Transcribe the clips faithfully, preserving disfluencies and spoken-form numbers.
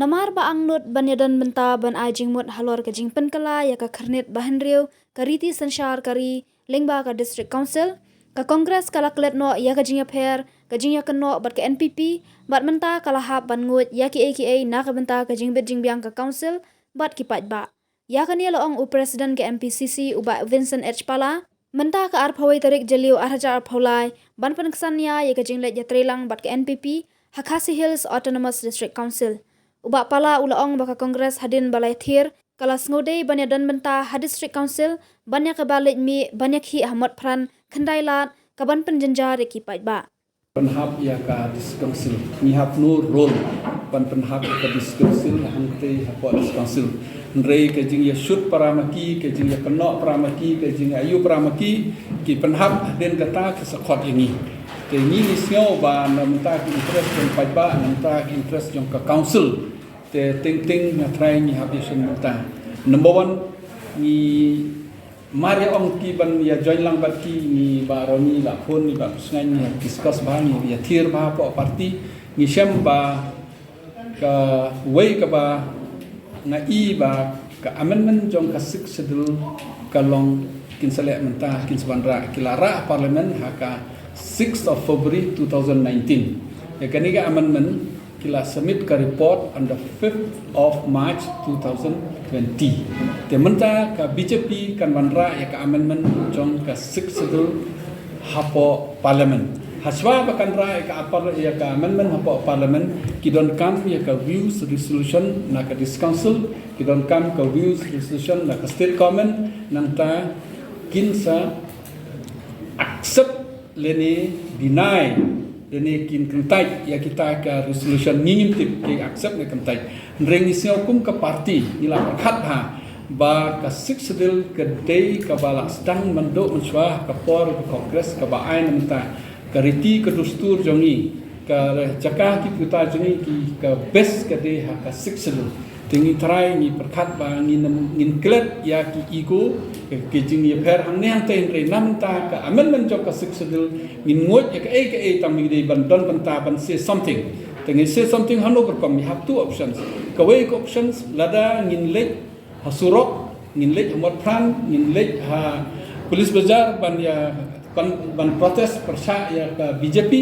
Namar ba angnud ban ïadon bynta ban ai jingmut halor ka jingpynkylla ïa ka khyrnit ba hynriew ka riti synshar ka ri lyngba ka District Council, ka Congress ka la klet noh ïa ka jingïapher, ka jingïakynnoh bad ka N P P, bad mynta ka la hap ban nguid ïa kiei kiei na ka bynta ka jingbit jingbiang ka Council bad ki paidbah. Ïa kane la ong u President ka M P C C u Bah Vincent H Pala mynta ka arphew tarik Jylliew arhajar arphew lai ban pynksan ïa ïa ka jingleit ïatreilang bad ka N P P ha Khasi Hills Autonomous District Council. U Bah Pala u la ong ba ka Congress hadien ba la ïathir ka la sngewdei ban ïadon bynta ha District Council ban ïa kaba leit mih ban ïakhih ha Motphran, Khyndailad, kaban pynjynjar ïa ki paidbah. Pynhap ïa ka District Council. Ngi hap no role ban pynhap ïa ka District Council, hangtei hapoh District Council. Hynrei ka jingïashut para ma ki, ka jingïakynnoh para ma ki, ka jingïayu para ma ki, ki pynhap hadien kata ki sa khot ïa ngi. Te ngi ngi sngew ba na mynta ki interest jong paidbah, na mynta ki interest jong ka Council. Te teng teng nga trai ngi hap ïashem bynta. Number one, ngi mar ïa ong ki ban ïa join lang bad ki, ngi ba roni la phone, ngi ba pysngain, ngi discuss ba, ngi ïathir ba hapoh party. Ngi shem ba ka wei kaba nga i ba ka amendment jong ka Sixth Schedule ka long kin sa leh mynta, kin sa ban rah, ki la rah Parliament ha ka sixth of February two thousand nineteen. Ïa kane ka amendment ki la submit ka report on the fifth of March two thousand twenty. Te mynta ka B J P kan wanrah ïa ka amendment jong ka Sixth Schedule hapoh Parliament. Hashwa ba kan rah ïa ka apar ïa ka amendment hapoh Parliament, ki donkam ïa ka views resolution na ka District Council, ki donkam ka views resolution na ka State Government, nangta kin sa accept lane deny, lane kin kyntait ïa kita ka resolution, ngi ngim tip ki accept ne kyntait. Hynrei ngi sngew kum ka party ngi la pyrkhat bha ba ka Sixth Schedule ka dei kaba la sdang mynduh mynshuwa ka por ka Congress kaba ai na mynta ka riti ka dustur jong ngi, ka jaka ki puta jong ngi, ki ka best ka dei ha ka Sixth Schedule. Te ngi trai ngi pyrkhat ba ngin, ngin klet ïa ki ego, ki, ki jingïapher hangne hangtei, hynrei na mynta ka amendment jong ka Sixth Schedule ngin nguid ïa kaei kaei tang ngi dei ban don bynta ban say something. Te ngin say something hano ba kum, we have two options. Kawei ka options, lada ngin leit ha surok, ngin leit ha Motphran, ngin leit ha Police Bazar ban ïa, ban, ban protest pyrshah ïa ka B J P,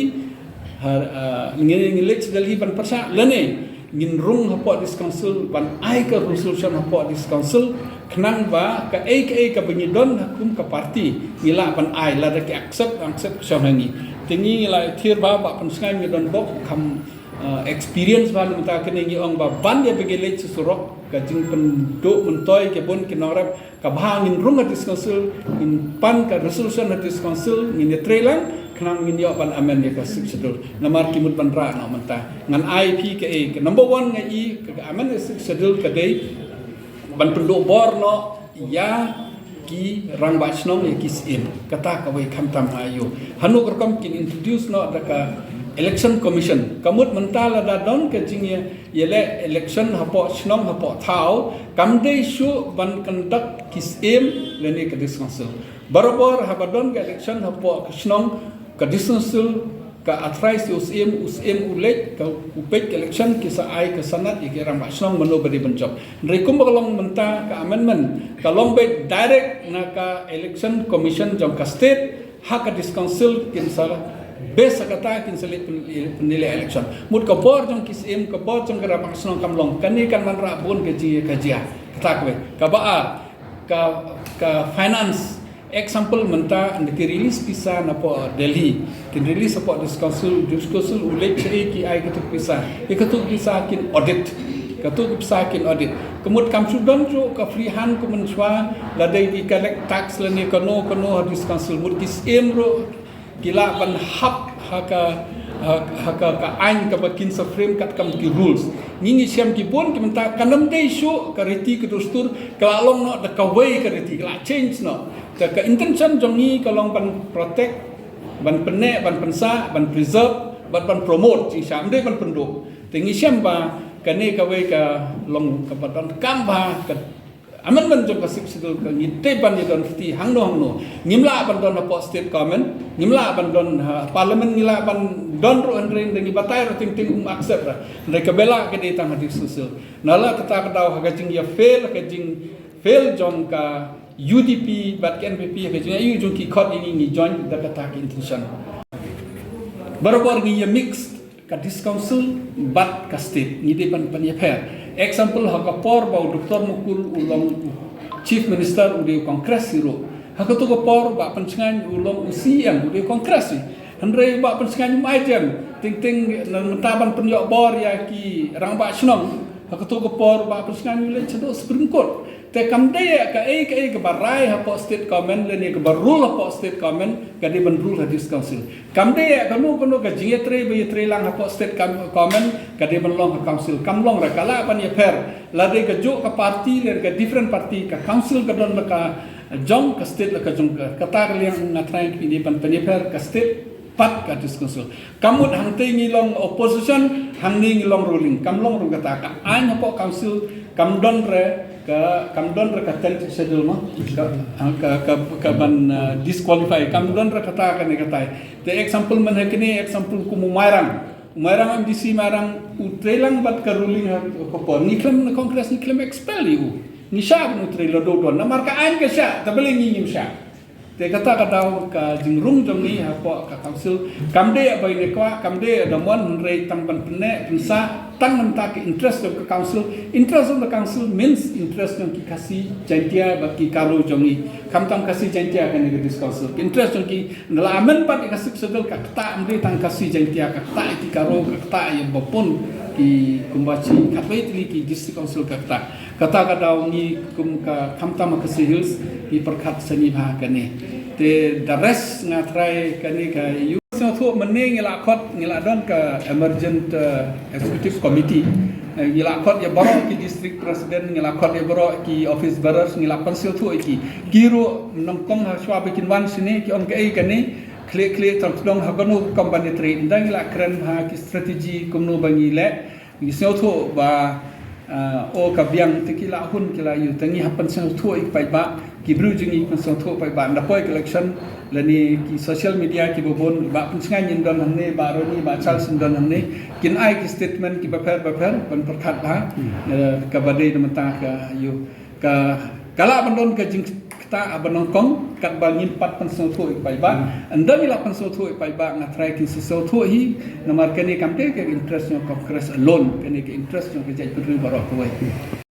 ha, ah, ngin, ngin leit Delhi ban pyrshah, lane ngin rung hapoh District Council ban ai ka resolution hapoh District Council, khnang ba kaei kaei kaba ngi don ha kum ka party ngi lah ban ai, lada ki accept, accept ka shong ha ngi. Te ngi ngi la ïathir ba, ba pynsngew ngi don bok kham, ah, experience ba, na mynta kane ngi ong ba ban ïa ba ngi leit sha surok, ka jingpynduh myntoi ki bun ki nongrep, kaba ngin rung ha District Council, ngin pan ka resolution ha District Council, ngin ïatreilang, khnang ngin ïoh ban amend ïa ka Sixth Schedule. Namar ki mut ban rah noh mynta. Ngan ai phi kaei, ka number one nga i, ka, ka amend ïa Sixth Schedule ka dei ban pynduh bor noh ïa ki rangbah shnong, ïa ki syiem. Kata kawei, khamtam ha ïoh. Hano ka rukom kin introduce noh da ka Election Commission. Ka mut mynta lada don ka jingïa, ïaleh election hapoh shnong hapoh thaw, kam dei shuh ban conduct ki syiem lane ka District Council. Barabor haba don ka election hapoh ka shnong, ka District Council ka authorise ïa u syiem, u syiem u leit, ka, u peit ka election, ki sa ai ka sanad ïa ki rangbah shnong mano ba dei ban jop. Hynrei kumba ka long mynta ka amendment, ka long beit direct na ka Election Commission jong ka state, ha ka District Council kin sa, base ha kata kin sa leit pyn-, pynlong election. Mut ka bor jong ki syiem, ka bor jong ki rangbah shnong kam long, kane kan wanrah bun ka jia, ka jia. Kata kawei. Kaba ar, ka, ka finance. Example mynta, ynda ki release pisa napoh Delhi, kin release hapoh District Council, District Council u leit shaei ki ai katu pisa. Ïa katu pisa kin audit. Katu pisa kin audit. Ka mut kam shu don shuh ka free hand kum mynshuwa, lada ki collect tax lane kano kano ha District Council, mut ki syiem ruh ki lah ban hap ha ka, ha, ha ka, ka aiñ kaba kin sa frame katkam ki rules. Ngi ngi shem ki bun ki mynta, kan ym dei shuh ka riti ka dustur, ka la long noh da kawei ka riti, ka la change noh. Te ka intention jong ngi ka long ban protect, ban pynneh, ban pynsah, ban preserve, ban, ban promote, jingshisha, ym dei ban pynduh. Te ngi shem ba kane kawei ka long kaba donkam ba ka Amendment jong ka Sixth Schedule ka ngi dei ban ïa don fifty hangno hangno. Ngim lah ban don hapoh state government, ngim lah ban don ha parliament, ngi lah ban don ruh hynrei ngi batai ruh teng teng um accept ra. Hynrei ka bela ka dei tang ha District Council. Nalor kata ka daw ha ka jingïa fail, ha ka jing fail jong ka U D P bad ka N P P, ha ka jingïa ïoh jong ki khot ïa ngi ngi join da kata ka intention. Barabor ngi ïa mix ka District Council bad ka state, ngi dei ban pynïapher. Example, ha ka por ba u Doctor Mukul u long u Chief Minister, u dei u Congress hi ruh. Ha kato ka por Bah Pynshngaiñ u long u C E M, u dei u Congress hi. Hynrei Bah Pynshngaiñ um ai jem, teng teng na mynta ban pynïoh bor ïa ki rangbah shnong. Ha kato ka por Bah Pynshngaiñ u leit shaduh Supreme Court. Te kam dei ïa kaei kaei kaba rai hapoh state government lane kaba rule hapoh state government ka dei ban rule ha District Council. Kam dei ïa kano kano ka jingïatrei ba ïatrei lang hapoh state gov-, government ka dei ban long ha council. Kam long re, ka lah ban ïapher. Lada ka juh ka party lane ka different party, ka council ka don la ka jong, ka state la ka jong ka. Kata ka liang nga trai phi dei ban pynïapher ka state bad ka District Council. Kam mut hangtei ngi long opposition, hangne ngi long ruling. Kam long ruh kata, ka aiñ hapoh council kam don re ka, kam don re ka tenth schedule mo. Ka, ka, ka, ka ban, uh, disqualify. Kam don re kata kane katai. Te example man ha kane, example kum u Mairang. U Mairang, M D C Mairang u trei lang bad ka ruling ha ka por. Ngi khlem na Congress, ngi khlem expel ïa u. Ngi shah ban u trei lada u don. Namar ka aiñ ka shah, te balei ngi ngim shah. Te kata ka daw ka jingrung jong ngi hapoh ka council. Kam dei ïa ba ïa kwah, kam dei ïa da mon, hynrei tang ban pynneh pynsah tang mynta ka interest jong ka council. Interest jong ka council means interest jong ki Khasi Jaiñtia bad ki Garo jong ngi. Khamtam Khasi Jaiñtia kane ka District Council. Ka interest jong ki, ngi la amend pat ïa ka Sixth Schedule, ka ktah ym dei tang Khasi Jaiñtia, ka ktah ïa ki Garo, ka ktah ïa ba bun ki, kumba shi khatwei tylli ki District Council ka ktah. Kata ka daw ngi kum ka khamtam ka Khasi Hills ngi pyrkhat sngewbha kane. Te the rest nga trai kane ka ïa u sngewthuh mynne ngi la khot, ngi la don ka emergent, uh, executive committee. Eh, ngi la khot ïa baroh ki district president, ngi la khot ïa baroh ki office bearers, ngi la pynsngewthuh ïa ki. Ki ruh nyngkong ha shuwa ba kin wan shane ki ong kaei kane, khlieh khlieh tang sdang ha kano ka company trade. Nda ngi la kren ha ki strategy kumno ba ngi leh. Ngi sngewthuh ba, ah, o ka biang te ki la hun ki la ïoh, te ngi hap pynsngewthuh ïa ki paidbah, ki briew jong ngi pynsngewthuh paidbah. Nda poi ka election lane ki social media kiba bun, Bah Pynshngaiñ in don hangne, Bah Ronnie, Bah Charles in don hangne, kin ai ki statement kiba pher ba pher ban pyrkhat bha, eh, kaba dei na mynta ka ïoh. Ka, ka lah ban don ka jingktah ba nyngkong katba ngim pat pynsngewthuh ïa ki paidbah. Ynda ngi la pynsngewthuh ïa ki paidbah nga trai kin sngewthuh hi, namar kane kam dei ka interest jong ka Congress alone, kane ka interest jong ka jaitbynriew baroh kawei.